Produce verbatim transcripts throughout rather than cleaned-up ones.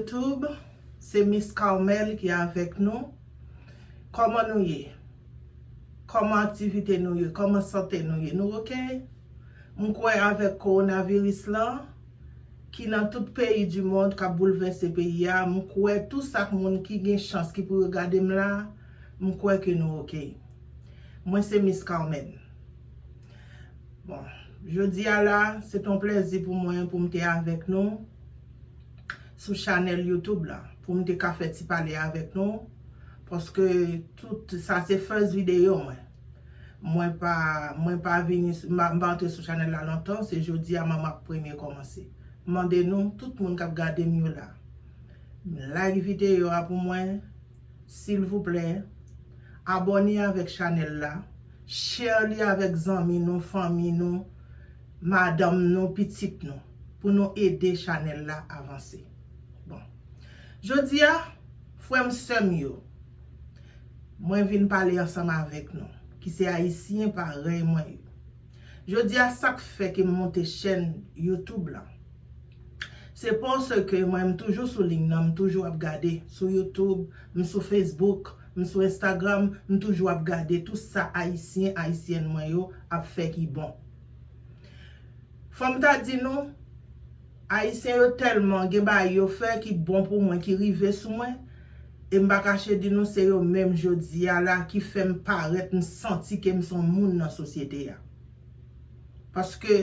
YouTube, se Miss Carmel ki avèk nou. Kòman nou ye? Kòman aktivite nou ye? Kòman sante nou ye? Nou oke? M kwè avèk kowonaviris lan, ki nan tout peyi di mond k ap boulvèse peyi a, m kwè tout sak moun ki gen chans ki pou yo gade m la, m kwè ke nou oke. Mwen se Miss Carmen. Bon, jodi a la, se t on plèzi pou mwen pou m te avèk nou sou chanèl YouTube la, pou m te ka fè ti pale avèk nou, paske tout sa se first video mwen. Mwen pa, mwen pa vini, m pa, m pa antre sou chanèl la lontan, se jodi a mwen ap premye kòmanse. M mande nou, tout moun k ap gade m yo la, like videyo a pou mwen, silvouplè, abòne avèk chanèl la, share li avèk zanmi nou, fanmi nou, madanm nou, pitit nou, pou nou ede chanèl la avanse. Bon. Jodi a, frè m, sè m yo, mwen vin pale ansanm avèk nou, ki se Ayisyen parèy mwen yo. Jodi a, sa k fè ke m monte chèn YouTube la, se paske mwen, m toujou sou liy nan, m toujou ap gade sou YouTube, m sou Facebook, m sou Instagram, m toujou ap gade tout sa Ayisyen, Ayisyèn mwen yo ap fè ki bon. Fò m ta di nou, Ayisyen yo tèlman gen bagay yo fè ki bon pou mwen, ki rive sou mwen, e m pa kache di nou, se yo menm jodi a la ki fè m parèt, m santi ke m se yon moun nan sosyete a. Paske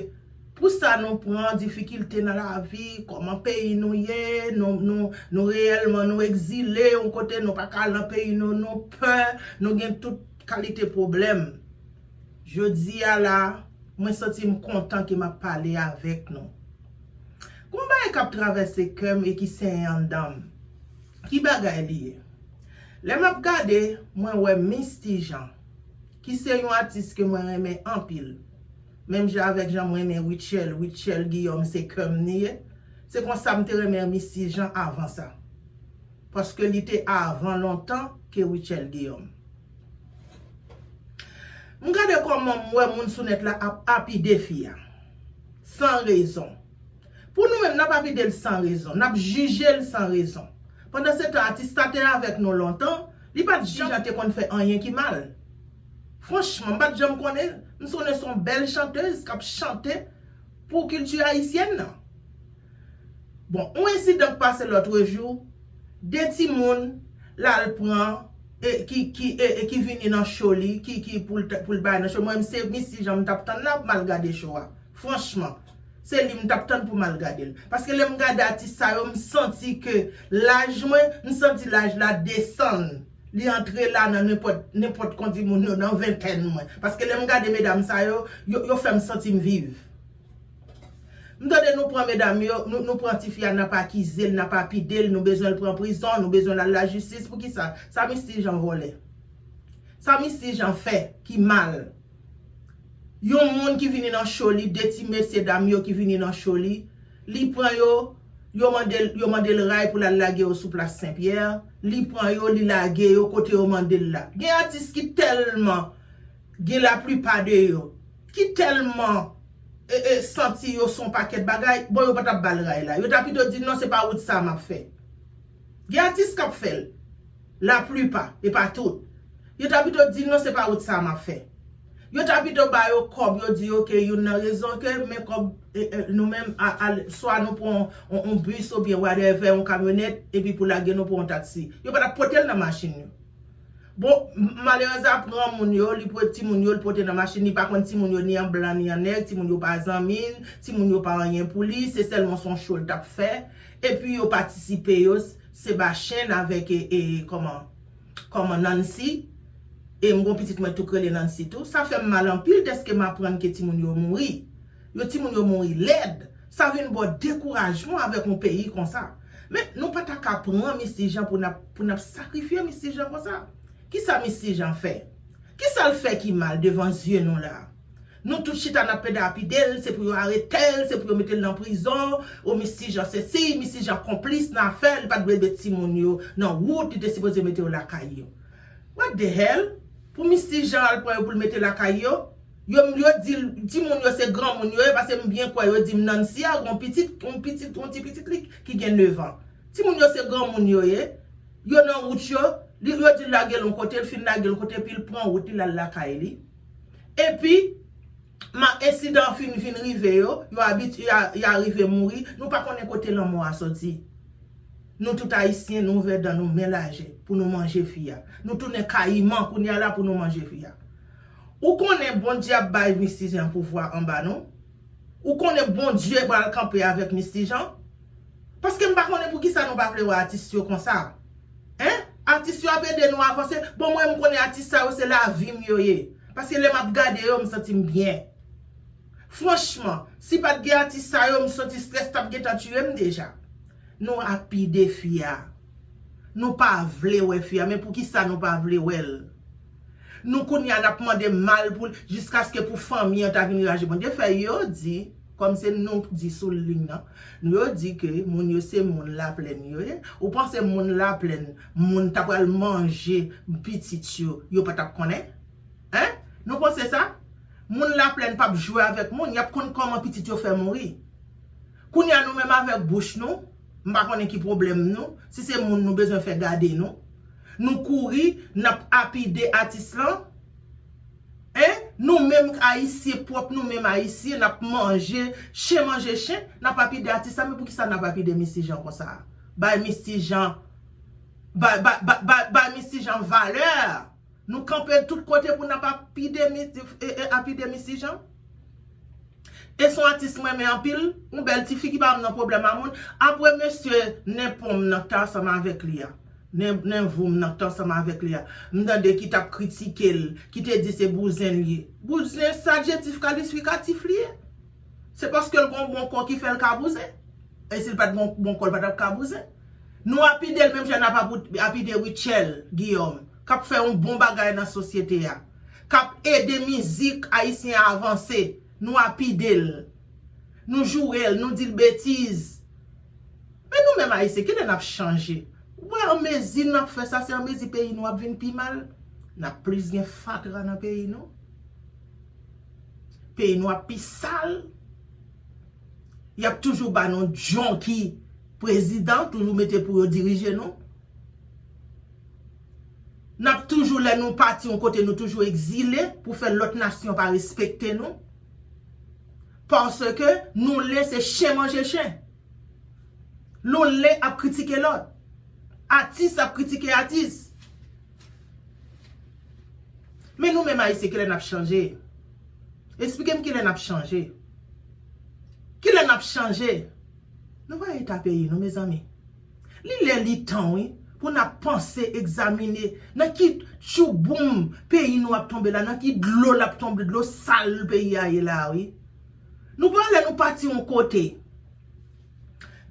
pou sa nou pran difikilte nan lavi, kòman peyi nou ye, nou, nou, nou reyèlman nou egzile yon kote, nou pa ka al nan peyi nou, nou pè, nou gen tout kalite pwoblèm. Jodi a la, mwen santi m kontan ke m ap pale avèk nou. Gon bagay k ap travèse kè m e ki senyen anndan m. Ki bagay li ye? Lè m ap gade, mwen wè Misty Jean, ki se yon atis ke mwen renmen anpil. Menm jan avèk jan m renmen Rutshelle, Rutshelle Guillaume se kè m li ye. Se konsa m te renmen Misty Jean avan sa. Paske li te avan lontan ke Rutshelle Guillaume. M gade kòman m wè moun sou nèt la ap apide fi a. San rezon. Pou nou menm, n ap apide l san rezon. N ap jije l san rezon. Pandan se tan, atis sa te avèk nou lontan, li pa t janm te konn fè anyen ki mal. Franchman, m pa t janm konnen l. M konnen se yon bèl chantèz k ap chante pou kilti ayisyèn nan. Bon, yon ensidan k pase lòtrejou, de timoun l al pran, e, ki, ki, e, e ki vini nan cho li, ki, ki pou l t-, pou l bay nan cho. Mwen, m se Misty Jean m t ap tann la pou m al gade cho a. Franchman, se li m t ap tann pou m al gade l. Paske lè m gade atis sa yo, m santi ke laj mwen, m santi laj la desann. Li antre la nan nenpòt, nenpòt kondi moun yo, nan ventèn mwen. Paske lè m gade medam sa yo, yo, yo fè m santi m viv. M tande nou pran medam yo, nou, nou pran tifi a, n ap akize l, n ap apide l, nou bezwen l pran prizon, nou bezwen l al lajistis. Poukisa? Sa Misty Jean vòlè? Sa Misty Jean fè ki mal? Yon moun ki vini nan cho li, de ti mesye dam yo ki vini nan cho li, li pran yo, yo mande l, yo mande l ray pou l al lage yo sou plas Sen Pyè, li pran yo, li lage yo kote yo mande l la. Gen atis ki tèlman, gen laplipa de yo, ki tèlman, e, e, santi yo se yon pakèt bagay, bon, yo pa t ap ba l ray la. Yo ta pito di, "Non, se pa wout sa m ap fè." Gen atis k ap fè l. Laplipa, e pa tout. Yo ta pito di, "Non, se pa wout sa m ap fè." Yo ta pito ba yo kòb, yo di, "Oke, youn nan rezon ke, men kòb, e, e, nou menm, a, a, swa nou pran yon, yon, yon bis oubyen whatever, yon kamyonèt, epi pou lage nou pran yon taksi." Yo pa t ap pote l nan machin yo. Bon, m-, malerèz la pran moun yo, li pran timoun yo, li pote nan machin, li pa konn timoun yo ni an blan, ni an nèg, timoun yo pa zanmi l, timoun yo pa anyen pou li, se sèlman se yon cho l t ap fè. Epi yo patisipe yo, Sebachen avèk, e, e, kòman, kòman Nancy, e m gon pitit mwen tou k rele Nancy tou. Sa fè m mal anpil dèske m aprann ke timoun yo mouri. Yo timoun yo mouri lèd. Sa vin ba w dekourajman avèk yon peyi konsa. Men nou pa ta ka pran Misty Jean pou n ap, pou n ap sakrifye Misty Jean konsa. Kisa Misty Jean fè? Kisa l fè ki mal devan zye nou la? Nou tout chita n ap pede lapide l, se pou yo arete l, se pou yo mete l nan prizon. O, Misty Jean sesi, Misty Jean konplis nan afè, li pa t dwe met timoun yo nan wout, li te sipoze mete yo lakay yo. What the hell? Pou Misty Jean al pran yo pou l mete lakay yo? Yo, yo di l, timoun yo se granmoun yo ye, paske m byen kwè yo di m Nancy a, yon pitit, yon pitit, yon ti pitit li ki gen nèf an. Timoun yo se granmoun yo ye. Yo nan wout yo. Li, yo di l lage l yon kote, l fin lage l yon kote, epi l pran wout li, l al lakay li. Epi, ma, ensidan an fin vin rive yo, yo abit, yo a, yo a rive mouri. Nou pa konnen kote lanmò a soti. Nou tout Ayisyen, nou ouvè dan nou men laje pou nou manje fi a. Nou tounen kayiman kounye a la pou nou manje fi a. Ou konnen Bondye ap bay Mistijan pouvwa anba nou? Ou konnen Bondye pral kanpe avèk Mistijan? Paske m pa konnen poukisa nou pa vle wè atis yo konsa. Hein? Atis yo ap ede nou avanse. Bon, mwen, m konnen atis sa yo se lavi m yo ye. Paske lè m ap gade yo, m santi m byen. Franchman, si pa t gen atis sa yo, m santi strès t ap gentan tiye m deja. Nou lapide fi a. Nou pa vle wè fi a. Men poukisa nou pa vle wè l? Nou kounye a n ap mande mal pou l, jiskaske pou fanmi an ta vin raje. Bondye fè yo di, kòm se nou di sou liy nan, yo di ke moun yo se moun Laplèn yo ye. Ou panse moun Laplèn, moun ta pral manje pitit yo, yo pa t ap konnen? Hein? Nou panse sa? Moun Laplèn p ap jwe avèk moun, y ap konn kòman pitit yo fè mouri. Kounye a nou menm avèk bouch nou, m pa konnen ki pwoblèm nou, si se moun nou bezwen fè gade nou, nou kouri, n ap lapide atis lan. Hein? Nou menm Ayisyen pwòp, nou menm Ayisyen, n ap manje, chen manje chen, n ap lapide atis la, men poukisa n ap lapide Mistijan konsa? Bay Mistijan, bay, bay, bay, bay, bay Mistijan valè. Nou kanpe tout kote pou n ap lapide, lapide Mistijan. E se yon atis mwen renmen anpil, yon bèl tifi ki pa nan pwoblèm a moun. Apre mesye Nen Pon m nan k te ansanm avèk li a. Nen, Nen Vou m nan k te ansanm avèk li a. M tande ki t ap kritike l, ki te di se bouzen l ye. Bouzen, se adjektif kalifikatif li ye. Se paske l gen yon bon kò ki fè l ka bouzen. E si l pa t gen yon bon kò, l pa t ap ka bouzen. Nou lapide l menm jan n ap lapide Rutshelle Guillaume, k ap fè yon bon bagay nan sosyete a, k ap ede mizik ayisyen an avanse. Nou lapide l. Nou joure l, nou di l betiz. Men nou menm Ayisyen, kilè n ap chanje? Ou wè, anmezi n ap fè sa, se anmezi peyi nou ap vin pi mal. N ap plis gen fatra nan peyi nou. Peyi nou ap pi sal. Y ap toujou ba nou junkie prezidan, toujou mete pou yo dirije nou. N ap toujou, lè nou pati yon kote, nou toujou egzile pou fè lòt nasyon pa respekte nou. Paske nou le se chen manje chen. Nou le ap kritike lòt. Atis ap kritike atis. Men nou menm Ayisyen, kilè n ap chanje? Eksplike m kilè n ap chanje. Kilè n ap chanje? Nou pa eta peyi nou, mezanmi. Li lè li tan, wi, pou n ap panse, egzamine nan ki tchouboum peyi nou ap tonbe la, nan ki dlo l ap tonbe, dlo sal peyi a ye la, wi. Nou pran lè nou pati yon kote.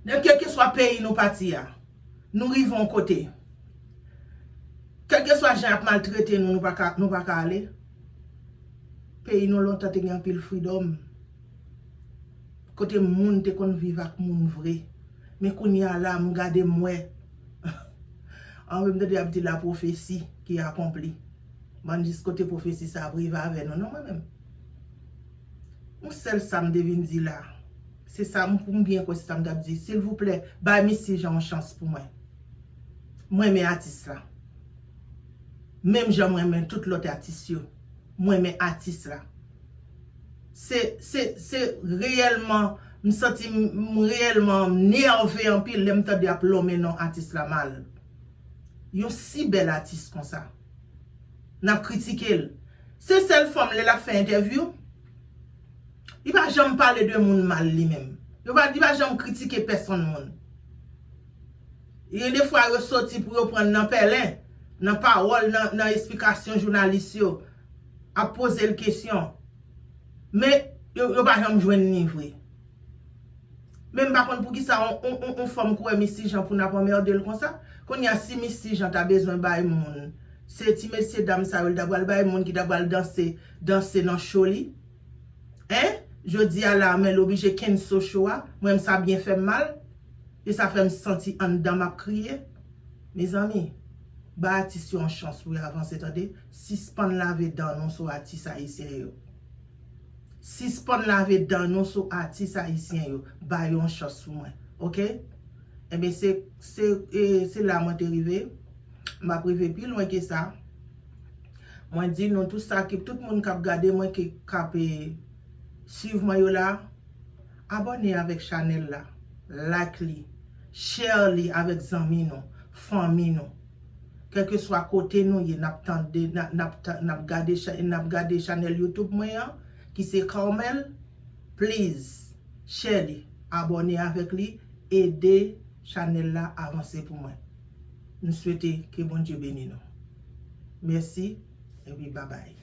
Nan kèlkeswa peyi nou pati a, nou rive yon kote. Kèlkeswa jan y ap maltrete nou, nou pa ka, nou pa ka ale. Peyi nou lontan te gen anpil freedom. Kote moun te konn viv ak moun vre. Men kounye a la, m gade, m wè. Anvi m tande y ap di la pwofesi ki akonpli. Bann jis kote pwofesi sa ap rive avè nou, non, mwen menm. Yon sèl sa m te vin di la. Se sa m, pou m byen kwè, se sa m t ap di. Silvouplè, bay Mistijan yon chans pou mwen. Mwen renmen atis la. Menm jan mwen renmen tout lòt atis yo. Mwen renmen atis la. Se, se, se reyèlman, m santi m, m reyèlman nève anpil lè m tande y ap lonmen non atis la mal. Yon si bèl atis konsa. N ap kritike l. Se sèl fanm lè l ap fè entèvyou. Li pa janm pale de moun mal li menm. Yo pa, li pa janm kritike pèsonn moun. Gen de fwa yo soti pou yo pran nan pèlen, nan pawòl, nan, nan esplikasyon jounalis yo, ap poze l kesyon. Men, yo, yo pa janm jwenn li vre. Men m pa konn poukisa on, on, on, on fanm kouri Mistijan pou n ap anmède l konsa. Kounye a, si Mistijan ta bezwen bay moun, se ti mesye dam sa yo l ta pral bay, moun ki ta pral danse, danse nan cho li. Hein? Jodi a la, men l oblije kenso cho a. Mwen, sa byen fè m mal. E sa fè m santi anndan m ap kriye. Mezanmi, bay atis yo yon chans pou y avanse, tande. Sispann lave dan nou sou atis ayisyen yo. Sispann lave dan nou sou atis ayisyen yo. Ba yo yon chans pou mwen. Oke? Ebyen, se, se, e, se la mwen te rive. M ap rive pi lwen ke sa. Mwen di nou tout sa ki, tout moun k ap gade mwen, ki k ap, e, swiv mwen yo la, abòne avèk chanèl la, like li, share li avèk zanmi nou, fanmi nou. Kèlkeswa kote nou ye, n ap tande, n ap, n ap ta-, n ap gade cha-, n ap gade chanèl YouTube mwen an, ki se Carmel, please, share li, abòne avèk li, ede chanèl la avanse pou mwen. M swete ke Bondye beni nou. Mèsi, epi babay.